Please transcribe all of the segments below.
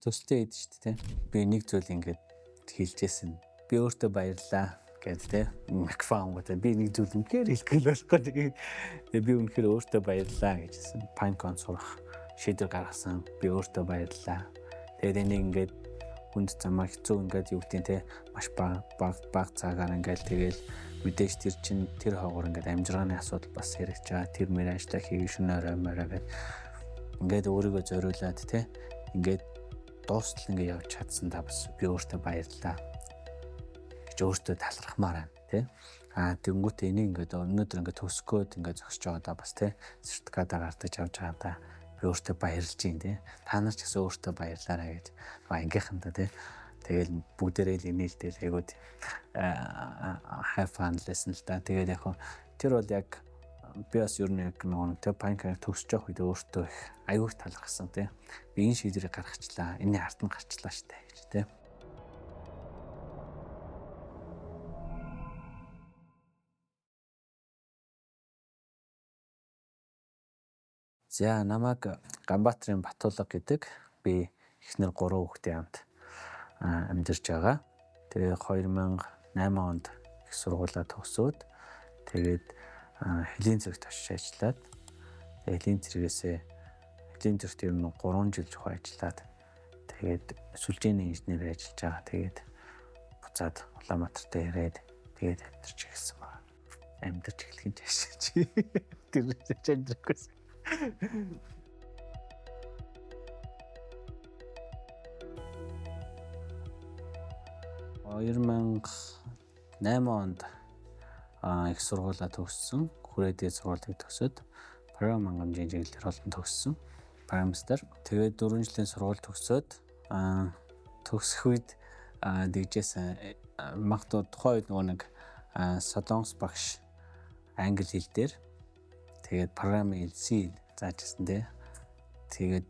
Төсөлтөө хийдэж шүү дээ. Би нэг зүйл ингээд хэлжсэн. Би өөртөө баярлаа гэд тэ микрофон гоо би нэг зүйл үнэхээр хэлэх болохгүй. Тэгээд би үнэхээр өөртөө баярлаа гэжсэн. Pinecone сурах шийдвэр гаргасан. Би өөртөө баярлаа. Тэгээд энийг ингээд хүнд замаа хэцүү ингээд юу гэдэг те маш баг баг баг цагаар ингээд тэгэл мэдээж тэр чин тэр хоогоор ингээд амжиргааны асуудал бас яригч байгаа. Тэр мөр ажиллаа хийх шөнө орой морой гэд ингээд өөрийгөө зориулаад те ингээд дуустал ингээд явж чадсан та бас би өөртөө баярлалаа гэж өөртөө талархмаар байна тий. А тэгэнгүүтээ энийг ингээд өнөөдөр ингээд төгсгөөд ингээд зогсож байгаадаа бас тий сертификатаа гардаж авч байгаадаа би өөртөө баярлж байна тий. Та нар ч гэсэн өөртөө баярлаарай гэж ангийнхандаа тий. Тэгэл бүгдээрээ л инээлтэл айгуу have fun лсэн л да. Тэгээд яг тэр бол яг би бас ер нь яг нөгөө тэг панк төгсөж явах үед өөртөө их аюух талархсан тий. Би энэ шийдвэрийг гаргачлаа. Энэний ард нь гарчлаа штэ гэж тий. За намайг Ганбаатарын Батулга гэдэг. Би эхнэр 3 хүүхдийн хамт амьдарч байгаа. Тэгээ 2008 онд их сургуулаа төгсөөд тэгээд хөлийн зэрэгт очиж ажиллаад хөлийн зэрэгээсээ хөлийн зэрэгт ер нь 3 жил жохоо ажиллаад тэгээд сүлжээний инженерээр ажиллаж байгаа. Тэгээд буцаад Улаанбаатарт ирээд тэгээд амьдарч эхэлсэн байна. Амьдарч эхлэх нь жашаач. Тэр амьдрахгүйсэн. 2008 онд их сургуулаа төгссөн. Хүрээ дээд сургуулийг төгсөөд програм хангамжийн чиглэлээр олон төгссөн. Программистаар. Тэгээд 4 жилийн сургууль төгсөөд төгсөх үед дэгжээсэн. Магадгүй тухайн үед нөгөө нэг Солонгос багш англи хэл дээр тэгээд програмын хэл C зааж ирсэн тий. Тэгээд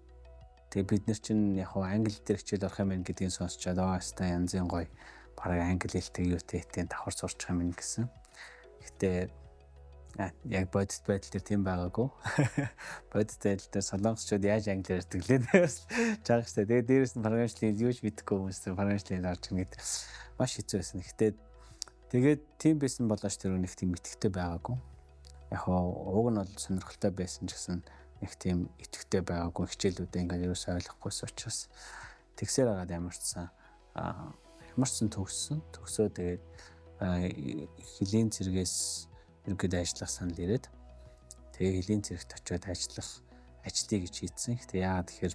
бид нар чинь яг хуу англи дээр хичээл орох юм байна гэдгийг сонсчоод аа өстой янзын гоё бараг англи хэлтэй юутэй хэвтэй давхар сурчих юм гэсэн. Гэтэ яг бодит байдал дээр тийм байгаагүй. Бодит байдал дээр солонгосчууд яаж англиар ярьдаг лээ бас чанга штэ. Тэгээд дээрэс нь програмчлалын юу ч мэдэхгүй хүмүүс програмчлалын орж ирнэ гэдэг маш хэцүү байсан. Гэтэ тэгээд тийм байсан болооч тэр нэг тийм итгэвтэй байгаагүй. Яг уг нь бол сонирхолтой байсан ч гэсэн нэг тийм итгэвтэй байгаагүй хичээлүүдээ ингээд ерөөсөө ойлгохгүйсэн учраас тэгсээр хагаад ямарчсан төгссөн. Төгсөө тэгээд хөлийн цэргээс ерөнхийдөө ажиллах санал ирээд тэгээ хөлийн цэрэгт очиод ажиллая гэж хийдсэн. Гэтэ яагаад тэгэхээр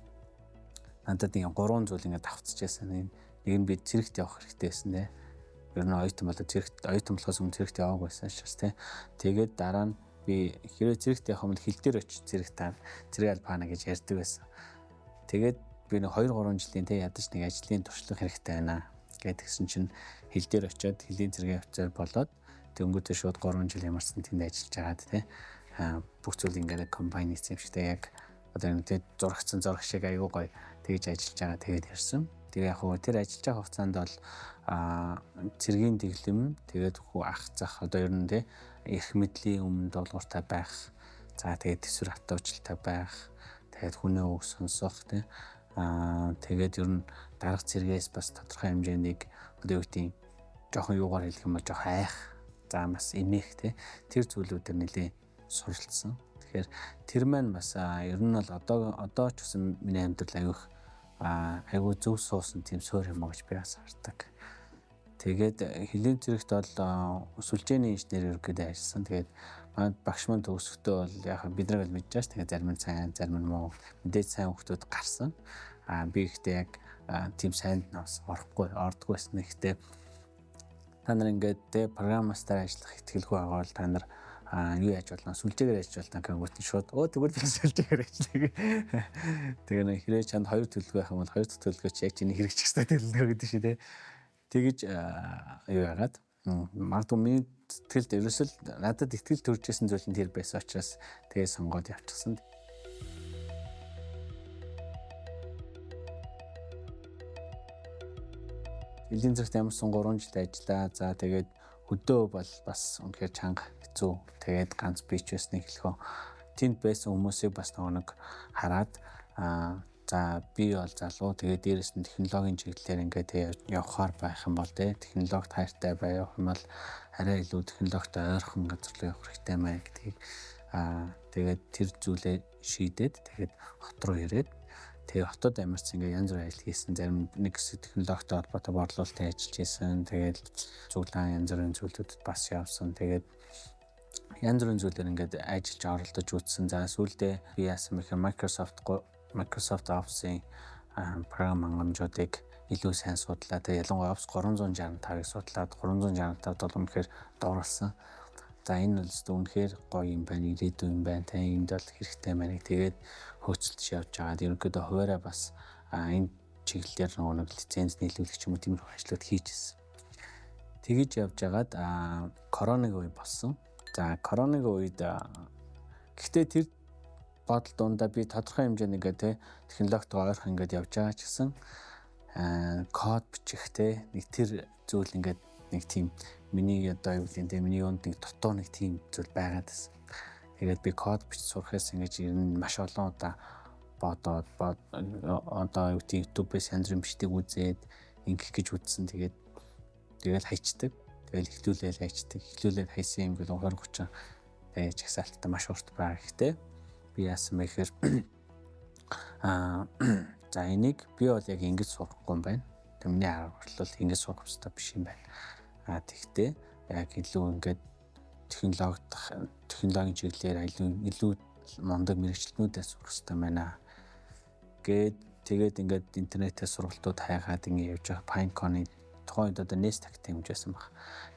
надад нэг 3 зүйл ингээд давхцчихсан. Нэг нь би цэрэгт явах хэрэгтэй байсан нэ. Ер нь оюутан болоо цэрэгт оюутан болохоос өмнө цэрэгт яваагүй байсан шээс тэ. Тэгээд дараа нь би хэрвээ цэрэгт явах юм бол хил дээр очиж цэрэг таа цэрэг албаана гэж ярьдаг байсан. Тэгээд би нэг 2 3 жилийн тэ ядаж нэг ажлын туршлага хэрэгтэй байна гэдгсэн чинь хил дээр очиод хөлийн цэргийн офицер болоод тэнгуүтээ шууд 3 жил ямарсан тэнд ажиллаж байгаад тэ бүх зүйл ингээд комбайн хийсэн юм шиг тэ яг одоо нэг тэ зурагцсан зураг шиг айгүй гоё тэгж ажиллаж байгаа тэгээд ярьсан. Тэгээ яг хөө тэр ажиллаж байгаа хугацаанд бол цэргийн дэглэм тэгээд хүү ах зах одоо ер нь тэ эрх мэдлийн өмнө дуулууртай байх. За тэгээд төсвөр хатуучлалтай байх. Тэгээд хүний үг сонсох тэ тэгээд ер нь дарга цэргээс бас тодорхой хэмжээнийг одоо юу гэдгийг жоохон юугаар хэлэх юм бол жоохон айх. За бас эмээх тэ тэр зүйлүүдээр нэлээ суралцсан. Тэгэхээр тэр маань бас ер нь бол одоо ч гэсэн миний амьдрал аягүй айгүй зөв суусан тийм суур юм а гэж би бас хардаг. Тэгээд хөлийн зэрэгт бол сүлжээний инженер ерөнхийдөө ажилласан. Тэгээд манай багш маань төгсөхдөө бол яг бид нар л мэдж байгаа ш. Тэгээд зарим нь сайн, зарим нь муу. Мэдээж сайн хүмүүс гарсан. Би ихтэй яг тийм сайнд нь бас орохгүй, ордгоо байсан. Гэхдээ та нар ингээд тэ программастаар ажиллах итгэлгүй байгаа бол та нар юу яаж болно? Сүлжээгээр ажиллаж болно гэнгүүт нь шууд тэгвэл би сүлжээгээр ажиллая. Тэгээ нэг хэрэг чанд хоёр төлөвлөгөө байх юм бол хоёр дахь төлөвлөгөө чи яг чиний хэрэгжих ёстой төлөвлөгөө гэдэг шиг тэ. Тэгэж юу яагаад магадгүй миний сэтгэлд ерөөсөл надад итгэл төрж исэн зүйл нь тэр байсан учраас тэгээ сонгоод явчихсан. Элийн зэрэгт ямарсан 3 жил ажиллаа. За тэгээд хөдөө бол бас үнэхээр чанга хэцүү. Тэгээд ганц бич байсныг хэлэхөө. Тэнд байсан хүмүүсийг бас нөгөө нэг хараад За, би бол залуу, тэгээд дээрэс нь технологийн чиглэлээр ингээд явхаар байх юм бол те технологид хайртай байх юм бол арай илүү технологитой ойрхон газар руу явах хэрэгтэй маа гэдгийг тэгээд тэр зүйлээ шийдээд, тэгээд хот руу ирээд, тэгээ хотод амьдарсан, ингээд янз бүрийн ажил хийсэн. Зарим нэг хэсэг технологитой холбоотой борлуулалтын ажиллаж хийсэн. Тэгээд цуглаан янз бүрийн зүйлүүдэд бас явсан. Тэгээд янз бүрийн зүйлээр ингээд ажиллаж оролдож үзсэн. За, сүүлдээ би яасан бэ гэхээр Microsoft Office-ийн програм хангамжуудыг илүү сайн судлаа. Тэгээ ялангуяа Office 365-ыг судлаад, 365 бол үнэхээр дууралсан. За, энэ бол өстө үнэхээр гоё юм байна, ирээдүйн юм байна. Тэ энд бол хэрэгтэй байна. Тэгээд хөөцөлдөж явж байгаа. Ерөнхийдөө хуваараа бас энэ чиглэлээр нөгөө нэг лиценз нийлүүлэх ч юм уу, тиймэрхүү ажлууд хийж ирсэн. Тэгэж явж байгаад коронагийн үе болсон. За, коронагийн үед гэхдээ тэр бодол дундаа би тодорхой хэмжээнд ингээд те технологитойгоо ойрхон ингээд явж байгаа ч гэсэн код бичих те нэг тэр зүйл ингээд нэг тийм миний одоо юу гэдэг те миний юунд нэг дутуу нэг тийм зүйл байгаад байсан. Тэгээд би код бич сурахаас ингэж ер нь маш олон удаа бодоод, одоо юу гэдэг, YouTube-ээс янз бүрийн бичлэг үзээд ингэх гэж үзсэн. Тэгээд тэгэл хайчдаг. Тэгэл эхлүүлээл хайчдаг. Эхлүүлээд хайсан юм бол 20 30 тэгээ жагсаалттай маш урт байгаа. Гэхдээ би яасан бэ гэхээр за, энийг би бол яг ингэж сурахгүй юм байна. Тэг миний арга бол ингэж сурах хэрэгтэй биш юм байна. Тэгтээ яг илүү ингээд технологийн чиглэлээр илүү мундаг мэргэжилтнүүдээс сурах хэрэгтэй байна. Гээд тэгээд ингээд интернетээс сургалтууд хайгаад ингээд явж байгаа. Pinecone-ы тухайн үед одоо Nest Academy гэж байсан баг.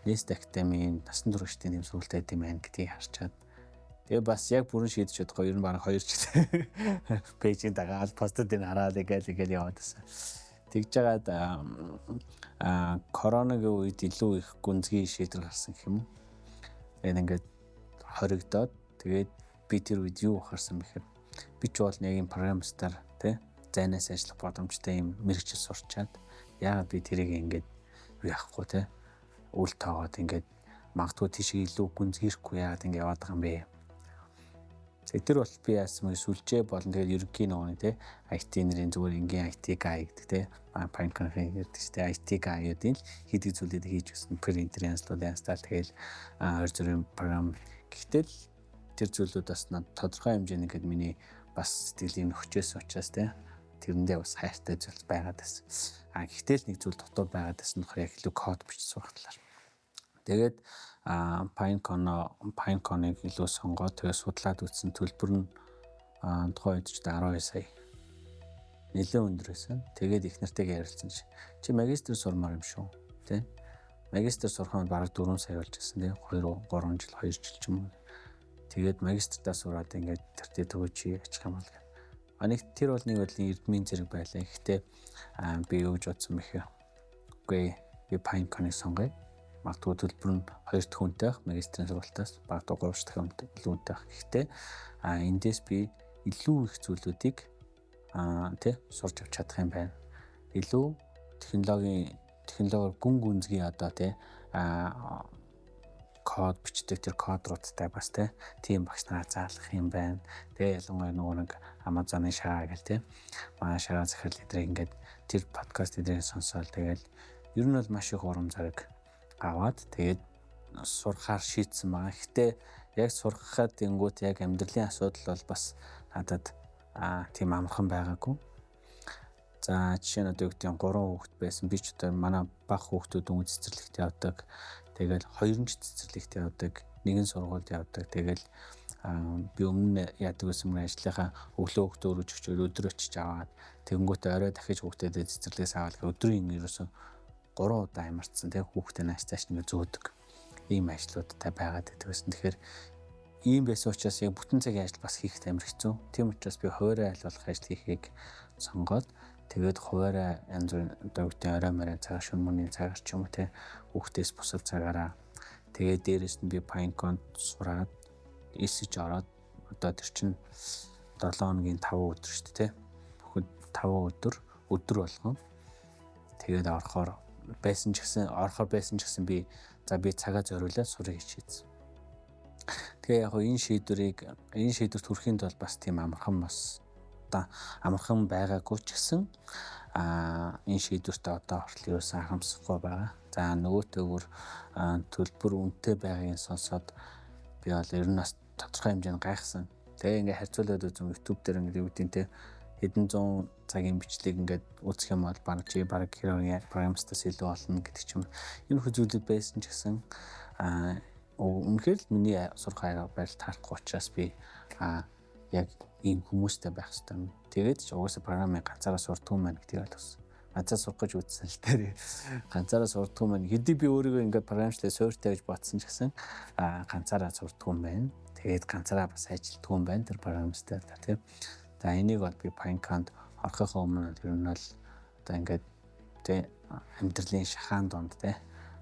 Nest Academy-ийн насан туршидын тийм сургалт байд юм байна гэдгийг харчаад, тэгээ бас яг бүрэн шийдэж чадахгүй, ер нь бараг 2 жил page-ийн дагаад, постуудыг хараад ингээл ингээл яваад байсан. Тэгж жагаад коронагийн үед илүү их гүнзгий шийдвэр гарсан гэх юм уу. Тэгээд ингээд хоригдоод, тэгээд би тэр үед юу анхаарсан бэхээр би ч бол яг юм программистаар тий зайнаас ажиллах боломжтой юм мэргэжил сурчаад, яагаад би тэрийг ингээд юу яахгүй тий үл тоогоод ингээд магадгүй тийш илүү гүнзгийрхгүй яагаад ингэ яваад байгаа юм бэ? Тэгээ тэр бол би яасан мэ сүлжээ болон тэгээд ерөнхий нөгөө нэг тий IT нэрийн зүгээр энгийн IT guy гэдэг тий Pinecone гэдэг чинь тий IT guy-уудын л хийдэг зүйлүүд хийж өгсөн, принтер янзлууд янзтал, тэгэл хоёр зүрийн програм. Гэхдээ л тэр зүйлүүд бас надад тодорхой хэмжээний ингээд миний бас сэтгэлийн нөхчөөсөн учраас тий тэрэндээ бас хайртай зүйл байгаад байсан. Гэхдээ л нэг зүйл дутуу байгаад байсан нөхөр яг илүү код бичиж сурах талаар. Тэгээд Pinecone-ыг илүү сонгоод, тэгээд судлаад үзсэн, төлбөр нь тухайн үед ч 12 сая. Нэлээд өндөр байсан. Тэгээд их нартайгаа ярилцсан чи чи магистр сурмаар юм шүү. Тэ? Магистр сурах нь бараг 4 сая болж байсан тий. 2 3 жил, 2 жил ч юм уу. Тэгээд магистртаа сураад ингээд тэртээ төгөө чи ачих юм бол гэх. А нэг тэр бол нэг бодлын эрдмийн зэрэг байлаа. Гэхдээ би юу гэж бодсон бэ гэхээр үгүй, би Pinecone-ыг сонгоё. Магадгүй төлбөр нь хоёр дахь үнэтэй байх, магистрийн сургалтаас магадгүй гурав дахь үнэтэй, илүү үнэтэй байх. Гэхдээ эндээс би илүү их зүйлүүдийг тий сурч авч чадах юм байна. Илүү технологиор гүн гүнзгий одоо тий код бичдэг тэр кодруудтай бас тий тийм багш нараа заалах юм байна. Тэгээ ялангуяа нөгөө нэг Amazon-ы шагаа гэл тий манай шагаа захирал эдрийг ингээд тэр подкаст эдрийг сонсоол, тэгэл ер нь бол маш их урам зориг аваад тэгээд сурахаар шийдсэн байгаа. Гэхдээ яг сурахад тэнгуут яг амьдралын асуудал бол бас надад тийм амархан байгаагүй. За, жишээ нь одоо юу гэдэг нь 3 хүүхэд байсан. Би ч одоо манай бага хүүхдүүд өнгө цэцэрлэгт явдаг. Тэгэл хоёр нь ч цэцэрлэгт явдаг. Нэгэн сургуульд явдаг. Тэгэл би өмнө яадаг байсан мөр ажлынхаа өглөө хүүхдээ өргөж өчөөр өдөр очиж аваад, тэгэнгүүтээ орой дахиж хүүхдээ цэцэрлэгээс аваад, өдрийн ерөөсөн 3 удаа амарцсан тэг хүүхдээ нааш цааш нэг зөөдөг ийм ажлуудтай байгаад байдаг байсан. Тэгэхээр ийм байсан учраас яг бүтэн цагийн ажил бас хийх амар хэцүү. Тийм учраас би хуваараа аль болох ажил хийхийг сонгоод, тэгээд хуваараа янз бүрийн одоо юу гэдэг орой морой цагаар, шөнө мөрний цагаар ч юм уу те хүүхдээс бусад цагаараа, тэгээд дээрэс нь би Pinecone сураад эсэж ороод, одоо тэр чинь 7 хоногийн 5 өдөр шүү дээ те. Бүхэд 5 өдөр өдөр болгон тэгээд орохоор байсан ч гэсэн орохоор байсан ч гэсэн би за би цагаа зориулаад сурах гэж шийдсэн. Тэгээ яг энэ шийдвэрийг энэ шийдвэрт хүрэхийн тулд бас тийм амархан бас одоо амархан байгаагүй ч гэсэн энэ шийдвэртээ одоо хүртэл ерөөсөн харамсахгүй байгаа. За нөгөөтэйгүр төлбөр үнэтэй байгааг сонсоод би бол ер нь бас тодорхой хэмжээнд гайхсан. Тэгээ ингээ харьцуулаад үзэн YouTube дээр ингээ юу гэдэг те хэдэн зуун цагийн бичлэг ингээд үзэх юм бол баг чи баг хэрэг програмстаас илүү болно гэдэг ч юм. Энэ хөө зүйлүүд байсан ч гэсэн үнэхээр л миний сурах арга барил таарахгүй учраас би яг ийм хүмүүстэй байх хэрэгтэй юм. Тэгээд ч угаасаа програмыг ганцаараа сурдгүй юм байна гэдгийг ойлгосон. Ганцаар сурах гэж үзсэн л дээ. Ганцаараа сурдгүй юм байна. Хэдий би өөрийгөө ингээд програмчлалаа суурьтай гэж бодсон ч гэсэн ганцаараа сурдгүй юм байна. Тэгээд ганцаараа бас ажилтгүй юм байна тэр програмстай тийм. За энийг бол би Pinecone-д орохынхоо өмнө ер нь бол одоо ингээд тий амьдралын шахаан донд тий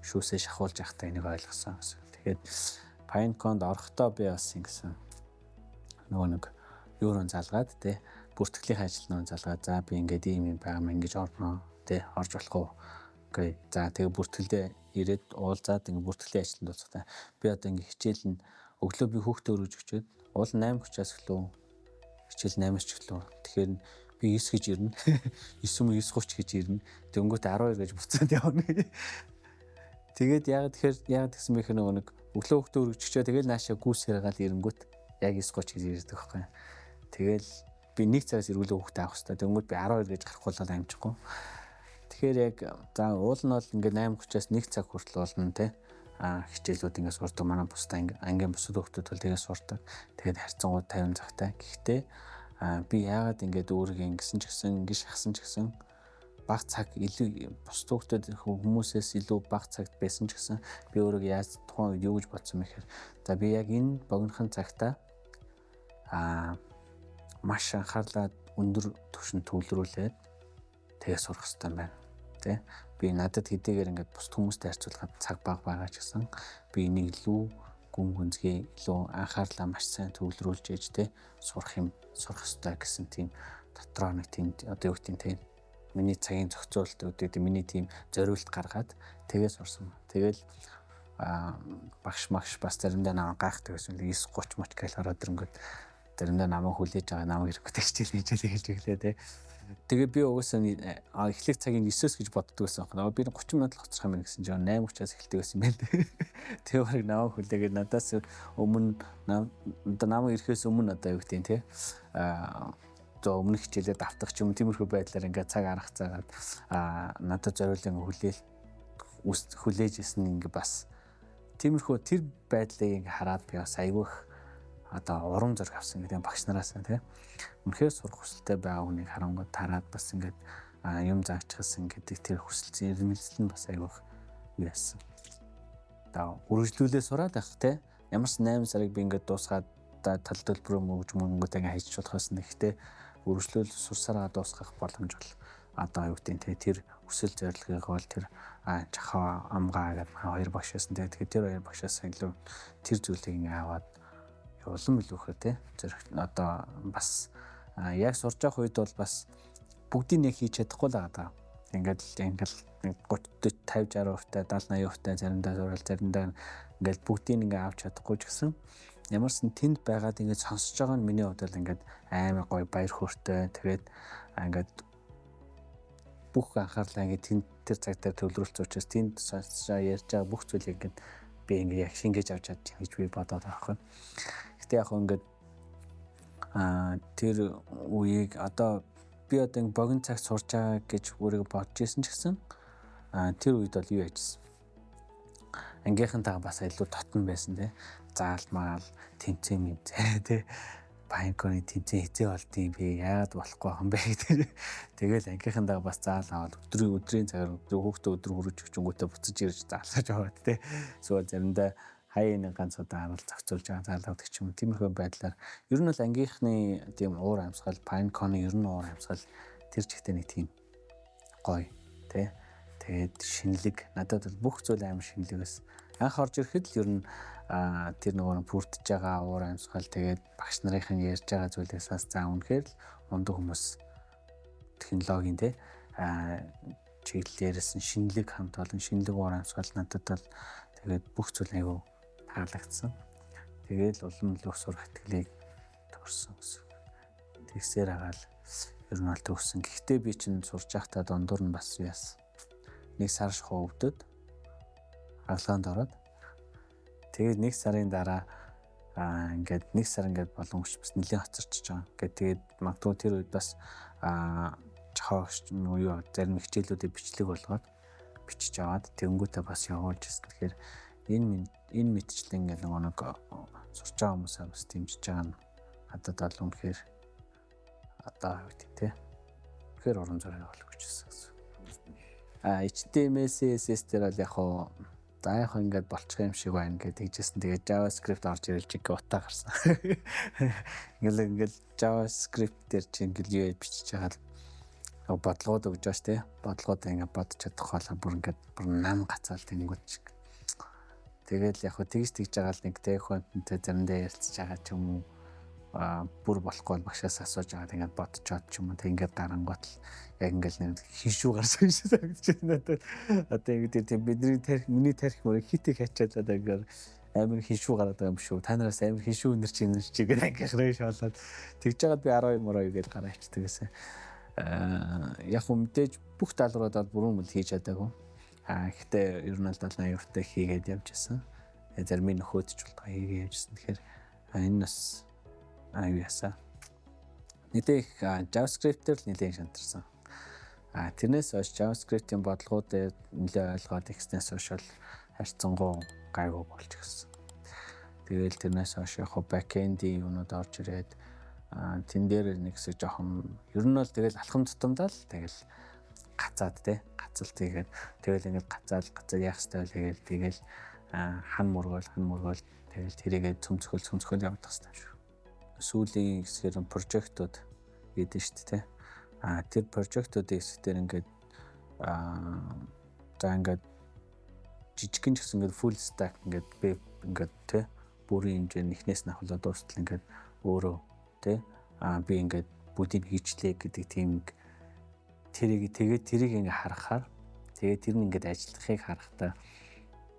шүүсээ шахуулж явахдаа энийг ойлгосон гэсэн. Тэгээд Pinecone-д орохдоо би бас ингэсэн нөгөө нэг юуруу залгаад тий бүртгэлийн ажил нөө залгаад за би ингээд ийм юм байгаа мэн ингэж орно тий орж болох уу. Окей. За тэгээ бүртгэлдээ ирээд уулзаад ингээд бүртгэлийн ажилд уулзахтаа би одоо ингээд хичээл нь өглөө би хүүхдээ өргөж өчөөд уул 8:30-аас эхлэв. Хичээл 8-аас ч эхлэв. Тэгэхээр би 9 гэж ирнэ. 9 юм 9:30 гэж ирнэ. Тэнгүүт 12 гэж буцаад явна. Тэгээд яг тэгэхээр яг тэгсэн бэ гэхээр нөгөө нэг өглөө хүүхдээ өргөж өчөө тэгэл наашаа гүйсээр гал ирэнгүүт яг 9:30 гэж ирдэг байхгүй. Тэгэл би нэг цагаас эргүүлээ хүүхдээ авах хэрэгтэй. Тэнгүүт би 12 гэж гарахгүй бол амжихгүй. Тэгэхээр яг за уул нь бол ингээд 8:30-аас 1 цаг хүртэл болно те. Хичээлүүд ингээд сурдаг. Манай бусдаа ангийн бусад хүүхдүүд бол тэгээ сурдаг. Тэгээд харьцангуй 50 цагтай. Гэхдээ би яагаад ингээд өөрийгөө ингэсэн ч гэсэн ингэж шахсан ч гэсэн баг цаг илүү бусад хүүхдүүд хүмүүсээс илүү бага цагт байсан ч гэсэн би өөрийгөө яаж тухайн үед юу гэж бодсон бэ гэхээр за би яг энэ богинохон цагтаа маш анхаарлаа өндөр түвшинд төвлөрүүлээд тэгээ сурах хэрэгтэй байна. Тэ? Би надад хэдийгээр ингээд бусад хүмүүстэй харьцуулахад цаг бага байгаа ч гэсэн би энийг илүү гүн гүнзгий илүү анхаарлаа маш сайн төвлөрүүлж ээж тэ сурах юм сурах хэрэгтэй гэсэн тийм дотроо нэг тийм одоо юу гэдэг юм тийм миний цагийн зохицуулалт гэдэг миний тийм зориулт гаргаад тэгээ сурсан. Тэгэл багш магш бас заримдаа намайг гайхдаг байсан. 9:30 моч гэл ороод ирэнгүүт заримдаа намайг хүлээж байгаа намайг ирэнгүүт хичээл хичээл хэлж өглөө те. Тэгээ би угаасаа эхлэх цагийн 9-өөс гэж боддог байсан байна. Би 30 минут л хоцрох юм байна гэсэн чинь 8:30-аас эхэлдэг байсан юм байна. Тэгээ бараг намайг хүлээгээд надаас өмнө одоо намайг ирэхээс өмнө одоо юу гэдэг юм те. За өмнөх хичээлээ давтах ч юм тиймэрхүү байдлаар ингээд цаг арга заагаад надад зориулан хүлээл хүлээж исэн ингээ бас тиймэрхүү тэр байдлыг ингээ хараад би бас айгүйх одоо урам зориг авсан гэдэг багш нараас тий. Үнэхээр сурах хүсэлтэй байгаа хүнийг харангуй тараад бас ингээд юм заагчсан гэдэг тэр хүсэл эрмэлзэл нь бас айгүйх юу яасан. Одоо үргэлжлүүлээ сураад байх тий. Ямар ч 8 сарыг би ингээд дуусгаад тал төлбөрөө мөгж мөнгөтэй ингээд хайчих болох байсан. Гэхдээ үргэлжлүүл сурсараа дуусгах боломж бол одоо юу гэдэг нь тэр хүсэл зорилгыг бол тэр чахаа амгаа гэдэг хоёр багш байсан. Тэгэхээр тэр хоёр багшаас илүү тэр зүйлийг ингээ аваад улам илүү ихээр тий зориг одоо бас яг сурж явах үед бол бас бүгдийг нэг хийж чадахгүй л байгаа. Ингээд л ингээл 30 50 60% та 70 80% та заримдаа сурал заримдаа ингээл бүгдийг ингээ авч чадахгүй ч гэсэн ямарсан тэнд байгаад ингээд сонсож байгаа нь миний хувьд бол ингээд амар гоё баяр хөөртэй. Тэгээд ингээд бүх анхаарлаа ингээд тэнд тэр цаг дээр төвлөрүүлсэн учраас тэнд сонсож ярьж байгаа бүх зүйлийг ингээд би ингээд яг шингээж авч чадчих гэж би бодоод байгаа байхгүй. Гэтэ яг ингээд тэр үеийг одоо би одоо ингээд богино цагт сурж байгаа гэж өөрийгөө бодож исэн ч гэсэн тэр үед бол юу яжсэн. Ангийнхантайгаа бас илүү дотн байсан тий. Заалмаал, тэмцээн мэмцээ тий. Панконы тэмцээн хизээ болдгийг би яагаад болохгүй юм бэ гэдэг. Тэгэл ангийнхантайгаа бас заал аваад өдрийн цагаар хүүхдээ өдөр хүрэж өчөнгүүтээ буцаж ирж заалгаж аваад тий. Эсвэл заримдаа хаяа нэг ганц удаа харуул зохицуулж байгаа заал авдаг ч юм. Тиймэрхүү байдлаар ер нь бол ангийнхны тийм уур амьсгал, Pinecone-ы ер нь уур амьсгал тэр чигтээ нэг тийм гоё тий. Тэгээд шинэлэг надад бол бүх зүйл амар шинэлэг байсан. Анх орж ирэхэд л ер нь тэр нөгөө бүрдэж байгаа уур амьсгал тэгээд багш нарын ярьж байгаа зүйлээс бас за үнэхээр л мундаг хүмүүс технологийн тий чиглэл яриасан шинэлэг хамт олон шинэлэг уур амьсгал надад бол тэгээд бүх зүйл айгүй таалагдсан. Тэгэл улам илүү сурах итгэлийг төрсөн гэсэн. Тэгсээр агаал ер нь бол төгссөн. Гэхдээ би чинь сурж байхдаа дундуур нь бас яасан. Нэг сар шахуу өвдөд хагалгаанд ороод тэгээд нэг сарын дараа ингээд нэг сар ингээд боломж бас нэлээд хоцорчж байгаа. Ингээд тэгээд магадгүй тэр үед бас жохоо юу зарим хичээлүүдийг бичлэг болгоод бичиж аваад тэгэнгүүтээ бас явуулж ирсэн. Тэгэхээр энэ мэтчлэн ингээд нөгөө нэг сурч байгаа хүмүүсээ бас дэмжиж байгаа нь надад бол үнэхээр одоо юу гэдэг те. Үнэхээр урам зориг болгож ирсэн гэсэн. HTML CSS дээр бол яг хуу за яг ингээд болчих юм шиг байна гэж тэгжсэн. Тэгээд JavaScript орж ирэл чиг утаа гарсан. Ингээл JavaScript дээр чи ингээл юу бичиж байгаа л бодлогод өгж байгаа ш тэ. Бодлогод ингээд бодож чадах хоолой бүр ингээд бүр нам гацаал тэнгүүд чиг. Тэгэл яг хөө тэгж тэгж байгаа л нэг тэ хүнтэй заримдаа ярилцж байгаа ч юм уу бүр болохгүй бол багшаас асууж байгаа ингээд бодчоод ч юм уу тэг ингээд гарангуут л яг ингээд нэг хиншүү гарсан юм шиг санагдаж байна надад. Одоо ингээд тийм бидний тарих миний тарих мөр хит их ачаалаад ингээд амар хиншүү гараад байгаа юм шүү. Та нараас амар хиншүү өнөр чи өнөр чи гэдэг ангийнхраа шоолоод тэгж жагаад би 12 мороо гээд гараа ичдэг гэсэн. Яг хөө мэдээж бүх даалгаврууд бол бүрэн мөл хийж чадаагүй. Гэхдээ ер нь бол 70% хийгээд явж исэн. Зарим нь нөхөөдч болтгоо хийгээд явж исэн. Тэгэхээр энэ бас юу ясаа. Нэлээ их JavaScript-ээр л нэлээд шантарсан. Тэрнээс хойш JavaScript-ийн бодлогоудыг нэлээд ойлгоод ихснээс хойш бол харьцангуй гайгүй болж гисэн. Тэгэл тэрнээс хойш яг backend-ийн юмнууд орж ирээд тэн дээр нэг хэсэг жоохон ер нь бол тэгэл алхам тутамдаа л тэгэл гацаад те гацалт хийгээд тэгэл ингээд гацаал гацаа яах ёстой вэ тэгэл тэгэл хан мөргөөл тэгэл тэрийгээ цөмцгөл явах ёстой юм шиг. Сүүлийн хэсгээр прожектууд гэдэг шүү дээ. Тэр прожектуудын хэсгээр ингээд за ингээд жижигхэн ч гэсэн ингээд full stack ингээд веб ингээд те бүрийн хэмжээний эхнээс нь ахуулаад дуустал ингээд өөрөө те би ингээд бүгдийг хийчлээ гэдэг тийм тэрийг тэгээд тэрийг ингээд харахаар тэгээд тэр нь ингээд ажиллахыг харахтаа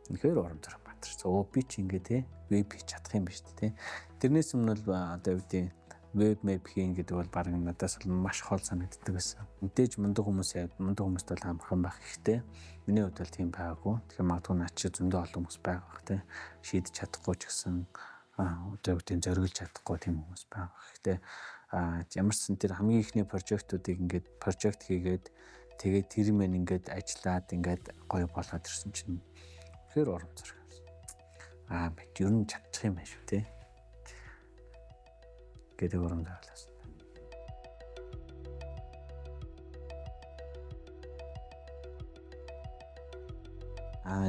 үнэхээр урам зориг батарч. Өө би чи ингээд те веб хийж чадах юм биш те. Тэрнээс өмнө бол одоо юу гэдэг веб мэп хийн гэдэг бол баг надаас бол маш хол санагддаг байсан. Мэдээж мундаг хүмүүс мундаг хүмүүст бол амархан байх ихтэй. Миний хувьд бол тийм байгаагүй. Тэгэхээр магадгүй над чи зөндөө олон хүмүүс байгаа бах те. Шийдэж чадахгүй ч гэсэн одоо юу гэдэг зориглож чадахгүй тийм хүмүүс байгаа. Гэхдээ ямар ч сан тэр хамгийн ихний прожектуудыг ингээд прожект хийгээд тэгээд тэр мэн ингээд ажиллаад ингээд гоё болгоод ирсэн чинь үнэхээр урам зориг авсан. Би ер нь чадчих юм байна шүү те. Гэдэг урам зориг авсан.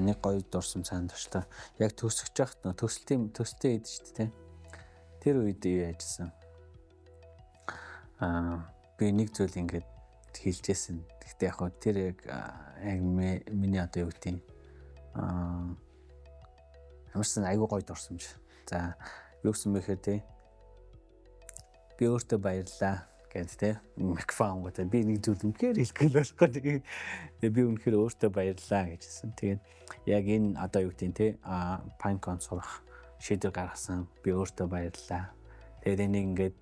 Нэг гоё дурсам цаанд очлоо. Яг төгсөж байхад нөө төсөлтийн төсөлтөө хийдэж шүү дээ. Тэр үед юу яажсан. Би нэг зүйл ингээд хэлжсэн. Гэхдээ яг хөө тэр яг миний одоо юу гэдэг ямарсан айгүй гоё дурсамж. За юу гэсэн бэ гэхээр те би өөртөө баярлаа гэд те микрофон гоо би нэг зүйл үнэхээр хэлэх гээл болохгүй тэгээд би үнэхээр өөртөө баярлаа гэж хэлсэн. Тэгээд яг энэ одоо юу гэдэг те Pinecon сурах шийдвэр гаргасан би өөртөө баярлаа. Тэгээд энийг ингээд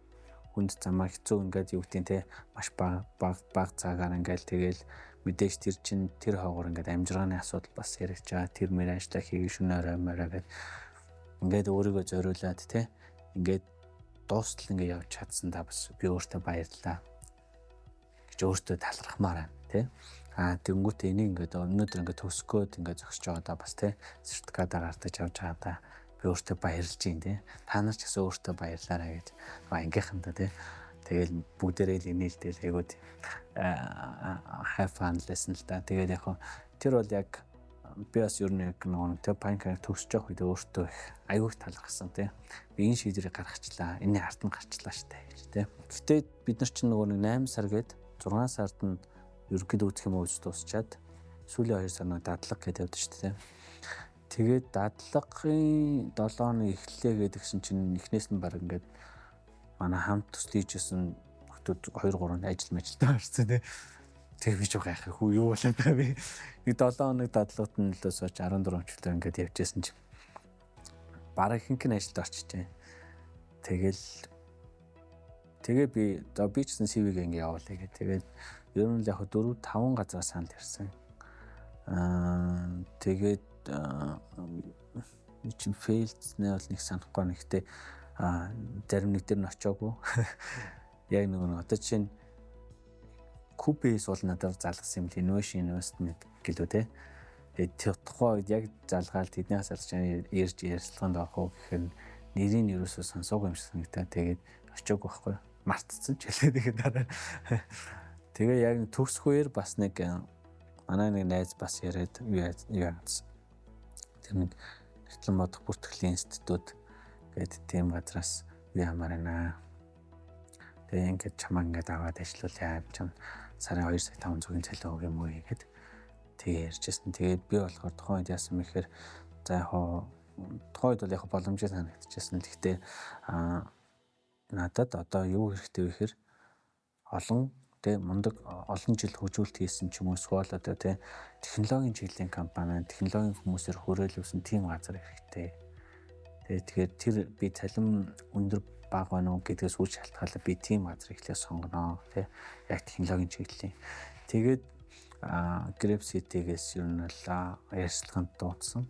хүнд замаа хэцүү ингээд юу гэдэг те маш баг цагаар ингээд тэгэл мэдээж тэр чин тэр хоогоор ингээд амжиргааны асуудал бас яригч байгаа. Тэр мэр ажиллаа хийх шөнө орой морой гэд ингээд өөрийгөө зориулаад те ингээд дуустал ингээд явж чадсан та бас би өөртөө баярлалаа гэж өөртөө талархмаар байна те. Тэнгүүтээ энийг ингээд өнөөдөр ингээд төгсгөөд ингээд зогсож байгаа да бас те сертификатаа гартаж авч байгаа да би өөртөө баярлж байна те. Та нар ч гэсэн өөртөө баярлаарай гэж ангийнхандаа те. Тэгэл бүгдээрээ л инээлтэл айгуу have fun лсэн л да. Тэгээд яг тэр бол яг би бас ер нь яг нөгөө тэг панкаар төгсөж явах үед өөртөө их аюух талархсан тий. Би энэ шийдвэрийг гаргачлаа. Энэний ард нь гарчлаа штэ гэж тий. Гэтэ бид нар чинь нөгөө нэг 8 сар гээд 6 сард нь ерөнхийдөө үзэх юм уу дуусчаад сүүлийн 2 сар нэг дадлага гэдэг явдаг штэ тий. Тэгээд дадлагын 7 хоног эхлэе гэдгсэн чинь эхнээс нь баг ингээд манай хамт төсөл хийжсэн нөхдүүд 2 3 ажил мажилтаа орсон тий. Тэр би ч гайхах хүү юу болоод байгаа би. Нэг 7 хоног дадлагт нь нөлөө сууч 14 өчигдөр ингээд явжсэн чинь бараг ихэнх нь ажилд орчижээ. Тэгэл Тэгээ би за би ч гэсэн CV-г ингэ явуулъя гэх. Тэгээд ер нь л яг 4 5 газар санал ирсэн. Тэгээд чинь failed-нээ бол нэг санахгүй байна. Гэхдээ зарим нэг дээр нь очиагүй. Яг нөгөө одоо жишээ нь QBS бол надад залгасан юм л innovation investment гэлүү те. Тэгээд тухайн үед яг залгаал тэднээс залж ирж ярилцлаганд орох уу гэхээр нэрийг нь ерөөсөө сонсоогүй юм шиг санагдаа. Тэгээд очиагүй байхгүй. Мартцсан ч хэлээ тэгээд дараа. Тэгээ яг төгсөх үеэр бас нэг манай нэг найз бас яриад юу яасан. Тэр нэг Нягтлан бодох бүртгэлийн институт гэдэг тийм газраас юу ямаар байна. Тэгээ ингээд чамаа ингээд аваад ажиллуулъя. Чам сарын 2 сая 500-ын цалин өг юм уу гэхэд тэгээ ярьжсэн. Тэгээд би болохоор тухайн үед яасан мэхээр за яг тухайн үед бол яг боломжтой санагдчихсан. Гэхдээ надад одоо юу хэрэгтэй вэ гэхээр олон тэ мундаг олон жил хөгжүүлэлт хийсэн ч юм уу эсвэл одоо тэ технологийн чиглэлийн компани, технологийн хүмүүсээр хүрээлүүлсэн тийм газар хэрэгтэй. Тэгэхээр тэр би цалин өндөр бага байна уу гэдгээс үл шалтгаалаад би тийм газар эхлээ сонгоно тий яг технологийн чиглэлийн. Тэгээд Grab City-гээс ер нь л ярилцлаганд дуудсан.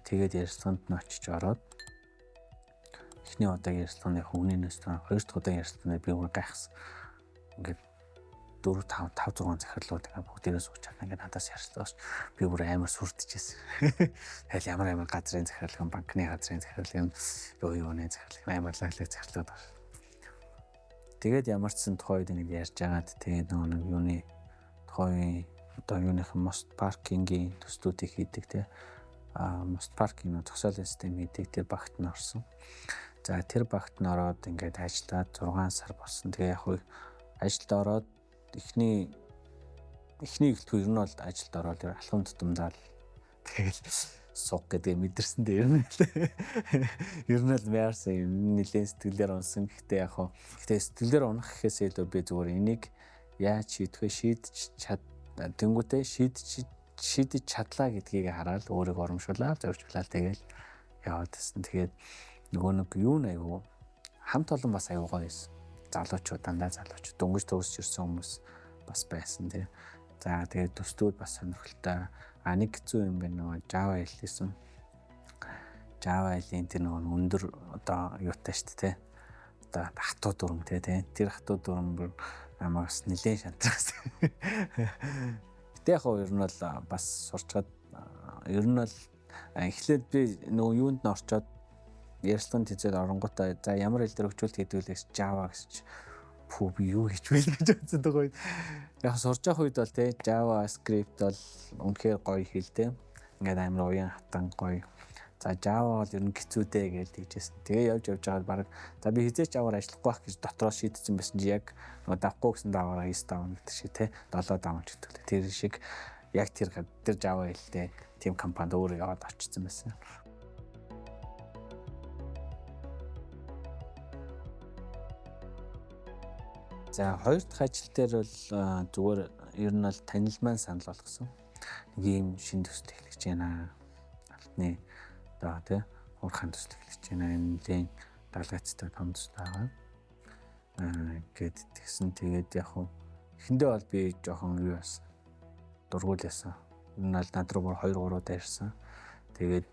Тэгээд ярилцлаганд нь очиж ороод эхний удаагийн ярилцлаганы хүмүүнээс хоёр дахь удаагийн ярилцлаганд би бүр гайхсан. Ингээд 4 5 5 6 захирлууд ингээ бүгдээрээ сууж чадна ингээ надаас ярьслаа. Би бүр амар сүрдэжсэн. Тэгэл ямар ямар газрын захирлаг, банкны газрын захирлаг, юу юуны захирлаг, амар лаглаг захирлууд байна. Тэгээд ямар ч сан тухайн үед ингэ ярьж агаад тэгээд нөгөө нэг юуны тухайн одоо юуныхан мост паркингийн төслүүдийг хийдэг те мост паркинг зогсоолын систем хийдэг тэр багт нь орсон. За тэр багт нь ороод ингээд ажиллаад 6 сар болсон. Тэгээ яг хөө ажилд ороод эхний эхлэхгүй ер нь бол ажилд ороод алхам тутамдаа л тэгэл суг гэдгээ мэдэрсэн дээ ер нь л. Ер нь л яарсан юм нэлээд сэтгэлээр унсан. Гэхдээ яг хөө гэхдээ сэтгэлээр унах гэхээс илүү би зүгээр энийг яаж шийдэх вэ? Шийдэж чад тэнгуүтээ шийдэж чадлаа гэдгийг хараад өөрийгөө урамшуулаад зоржуулаад тэгэл яваад байсан. Тэгээд нөгөө нэг юу н айгуу хамт олон бас айгуу гоё байсан. Залуучууд дандаа залуучууд дөнгөж төгсөж ирсэн хүмүүс бас байсан тий. За тэгээд төслүүд бас сонирхолтой. А нэг хэцүү юм байна нөгөө Java хэлсэн. Java хэлийн тэр нөгөө өндөр одоо юутай шүү дээ тий. Одоо хатуу дүрм тий. Тэр хатуу дүрм бүр намайг бас нэлээд шантраасан. Гэтэ яг ер нь бол бас сурчаад ер нь бол эхлээд би нөгөө юунд нь орчоод ярилцлагын тэнцээд оронгуудаа за ямар хэл дээр хөгжүүлэлт хийдэг вэ гэж Java гэж пүү би юу хийж вэ гэж бодсон байгаа. Яг сурж явах үед бол тий JavaScript бол үнэхээр гоё хэл дээ. Ингээд амар уян хатан гоё. За Java бол ер нь хэцүү дээ гэж тэгжсэн. Тэгээ явж явж байгаад баг за би хизээч Java-ар ажиллахгүй байх гэж дотроо шийдсэн байсан чи яг нөгөө давхгүй гэсэн даваараа 9 давна гэдэг шиг тий 7 давна гэдэг лээ. Тэр шиг яг тэр Java хэлтэй тийм компанид өөрөө яваад очсон байсан. За хоёр дахь ажил дээр бол зүгээр ер нь бол танил маань санал болгосон. Нэг ийм шинэ төсөл эхлэж байна. Алтны одоо тий хуурхаан төсөл эхлэж байна. Энэ нэлийн далгацтай том төсөл байгаа. Гэт тэгсэн. Тэгээд яг хуу эхэндээ бол би жоохон юу яасан. Дургуул яасан. Ер нь бол над руу бүр 2 3 удаа ирсэн. Тэгээд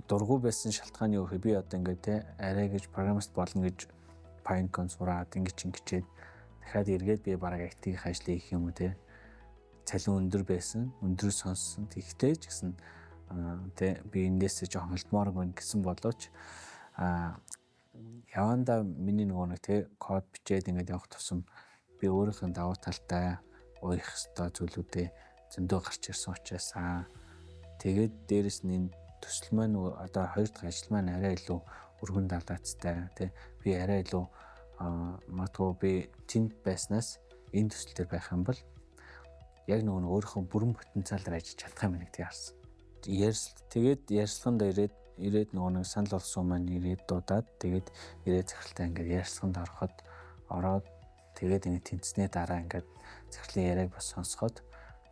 дургу байсан шалтгаан юу гэхээр би одоо ингээд те арай гэж программист болно гэж Pinecone сураад ингэж ингэчээд дахиад эргээд би бараг IT-ийн ажлыг хийх юм уу те. Цалин өндөр байсан, өндөр сонссон. Тэгтээ ч гэсэн те би эндээсээ жоохон холдмоор байна гэсэн боловч явандаа миний нөгөө нэг те код бичээд ингээд явах тусам би өөрийнхөө давуу талтай уях ёстой зүйлүүдээ зөндөө гарч ирсэн учраас тэгээд дээрэс нь энэ төсөл маань одоо хоёр дахь ажил маань арай илүү өргөн далаацтай тий би арай илүү магадгүй би тэнд байснаас энэ төсөл дээр байх юм бол яг нөгөө өөрийнхөө бүрэн потенциалаар ажиллаж чадах юм байна гэдгийг харсан. Тэгээд ярилцлаганд ирээд нөгөө нэг санал болгосон маань ирээд дуудаад тэгээд ирээд захиралтай ингээд ярилцлаганд ороход ороод тэгээд ингээд тэнцснээ дараа ингээд захирлын яриаг бас сонсоход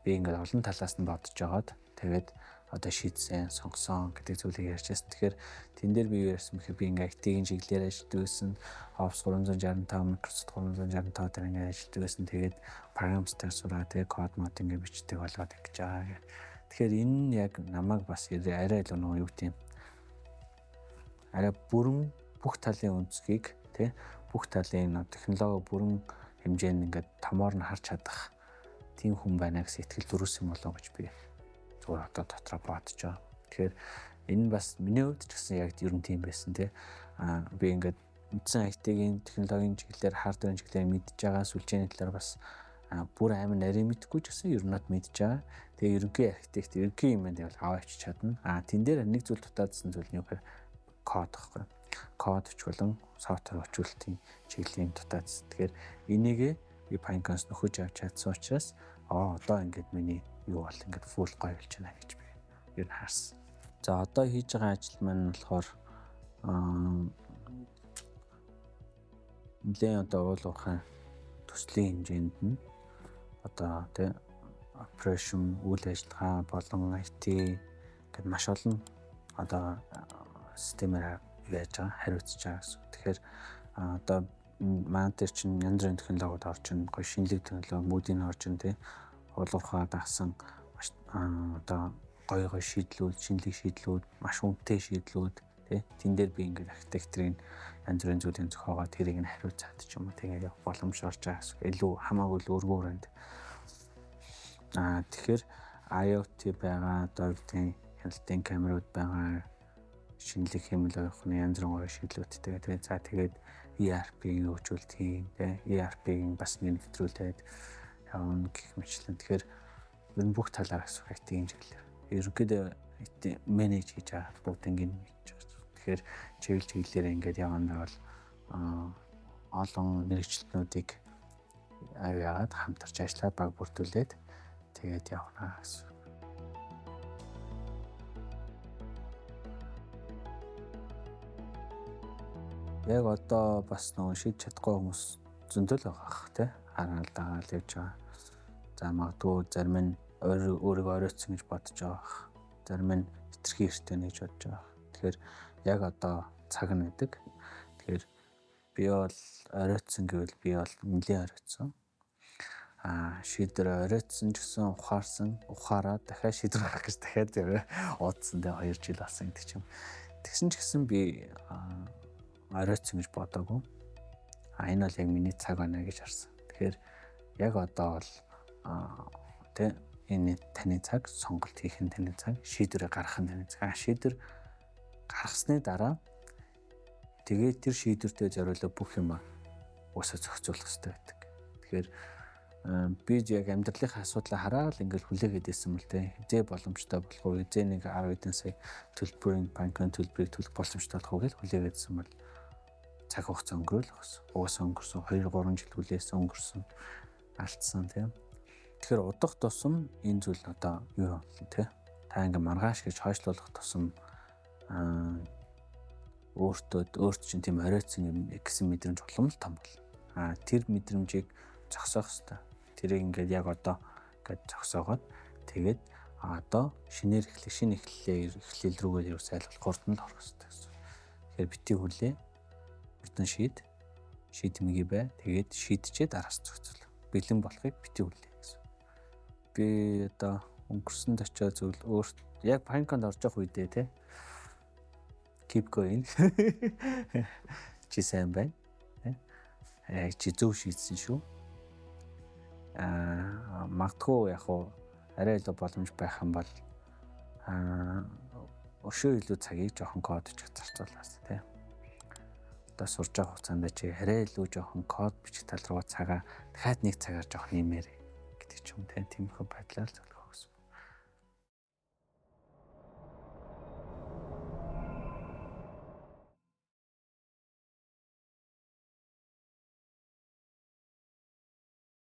би ингээд олон талаас нь бодож байгаад тэгээд одоо шийдсэн, сонгосон гэдэг зүйлийг ярьж байсан. Тэгэхээр тэн дээр би юу ярьсан бэхээр би ингээ IT-ийн чиглэлээр ажилладаг байсан. Office 365, Microsoft 365 дээр ингээ ажилладаг байсан. Тэгээд програмчдаар сураа, тэгээд код мод ингээ бичдэг болоод ингэж байгаа гэх. Тэгэхээр энэ нь яг намайг бас арай илүү нөгөө юу гэдэм арай бүрэн бүх талын өнцгийг, тий, бүх талын технологи бүрэн хэмжээнд ингээд томоор нь харж чадах тийм хүн байна гэсэн итгэл төрүүлсэн болов гэж би зүгээр одоо дотроо бодож байгаа. Тэгэхээр энэ бас миний хувьд ч гэсэн яг ер нь тийм байсан, тий. Би ингээд үндсэн IT-ийн технологийн чиглэлээр, hardware чиглэлээр мэдж байгаа, сүлжээний талаар бас бүр амар нарийн мэдэхгүй ч гэсэн ер нь мэдж байгаа. Тэгээ ерөнхий архитект, ерөнхий юм байвал аваа авчиж чадна. Тэн дээр нэг зүйл дутаадсан зүйл нь юу гэхээр код гэхгүй. Код болон software хөгжүүлэлтийн чиглэлийн дутаадсан. Тэгэхээр энийгээ би Pinecone-с нөхөж авч чадсан учраас одоо ингээд миний юу бол ингээд full гоё болж байна гэж би ер нь харсан. За, одоо хийж байгаа ажил маань болохоор нэлээд одоо уул уурхайн төслийн хэмжээнд нь одоо, тий, operation, үйл ажиллагаа болон IT гэд маш олон одоо системээр яаж байгаа, хариуцж байгаа гэсэн. Тэгэхээр одоо манай дээр чинь янз бүрийн технологиуд орж ин, гоё шинэлэг технологи, мүүдийн орж ин, тий, уул уурхай дагсан маш одоо гоё гоё шийдлүүд, шинэлэг шийдлүүд, маш үнэтэй шийдлүүд, тий. Тэн дээр би ингээд архитекторын янз бүрийн зүйлийн зохиогоо тэрийг нь хариуцаад ч юм уу тэгээд явах боломж орж байгаа гэсэн. Илүү хамаагүй л өргөн хүрээнд. Тэгэхээр IoT байгаа, одоо юу гэдгийг хяналтын камерууд байгаа, шинэлэг хиймэл оюухны янз бүрийн гоё шийдлүүдтэй. Тэгээд за, тэгээд ERP-ийн хөгжүүлэлт хийн, тий, ERP-ийн бас нэг нэвтрүүлээд явна гэх мэтлэн. Тэгэхээр ер нь бүх талаар асуух IT-ийн чиглэлээр. Ерөнхийдөө IT manage хийж байгаа, бүгднийг хийж байгаа. Тэгэхээр чиглэл чиглэлээр ингээд явандаа бол олон мэргэжилтнүүдийг аваад хамтарч ажиллаад, баг бүрдүүлээд тэгээд явна гэсэн. Яг одоо бас нөгөө шийдэж чадахгүй хүмүүс зөндөл байгаа ах, тий, хараал дагаал явж байгаа. За, магадгүй зарим нь өөрийгөө оройтсон гэж бодож байгаа бах. Зарим нь хэтэрхий эртээ гэж бодож байгаа. Тэгэхээр яг одоо цаг нь байдаг. Тэгэхээр би бол оройтсон гэвэл би бол нэлээд оройтсон. Шийдвэр оройтсон ч гэсэн ухаарсан, ухаараа дахиад шийдвэр гаргах гэж дахиад уудсан, тэ, 2 жил болсон гэдэг ч юм. Тэгсэн ч гэсэн би оройтсон гэж бодоагүй. Энэ бол яг миний цаг байна гэж харсан. Тэгэхээр яг одоо бол, тэ, энэ таны цаг, сонголт хийх нь таны цаг, шийдвэрээ гаргах нь таны цаг. Шийдвэр гаргасны дараа тэгээд тэр шийдвэртэй зориулаад бүх юм уусаа зохицуулах хэрэгтэй байдаг. Тэгэхээр би яг амьдралынхаа асуудлаа хараад ингээл хүлээгээд исэн мэл, тэ. Хизээ боломжтой болох уу, хизээ нэг 10 хэдэн сая төлбөрийн банкны төлбөрийг төлөх боломжтой болох уу гэж хүлээгээдсэн бол цаг хугацаа өнгөрөөл багс. Угаасаа өнгөрсөн, 2 3 жил хүлээсэн, өнгөрсөн, алдсан, тийм. Тэгэхээр удах тусам энэ зүйл одоо юу юм, тэ. Та ингээ маргааш гэж хойшлуулах тусам өөртөө өөрт чинь тийм оройтсон юм гэсэн мэдрэмж улам л том болно. Тэр мэдрэмжийг зогсоох хэрэгтэй. Тэрийг ингээд яг одоо ингээд зогсоогоод тэгээд одоо шинээр эхлэх, шинэ эхлэлээ, эхлэл рүүгээ юу сайлгах, хурдан л орох хэрэгтэй гэсэн. Тэгэхээр бити хүлээ, хурдан шийд, шийдмэгээ бай. Тэгээд шийдчихэд араас зохицол. Бэлэн болохыг бити хүлээ гэсэн. Би одоо өнгөрсөн очоо зүйл өөрт яг Pinecone орж явах үедээ, те, keep going. Чи сайн байна. Яг чи зөв шийдсэн шүү. Магадгүй яг уу арай илүү боломж байх юм бол өшөө илүү цагийг жоохон код бичих зарцуулаас, тий. Одоо сурж байгаа хугацаанд чи арай илүү жоохон код бичих тал руу цагаа дахиад нэг цагаар жоохон нэмээрэй гэдэг ч юм, тий. Тиймэрхүү байдлаар зөвлөх.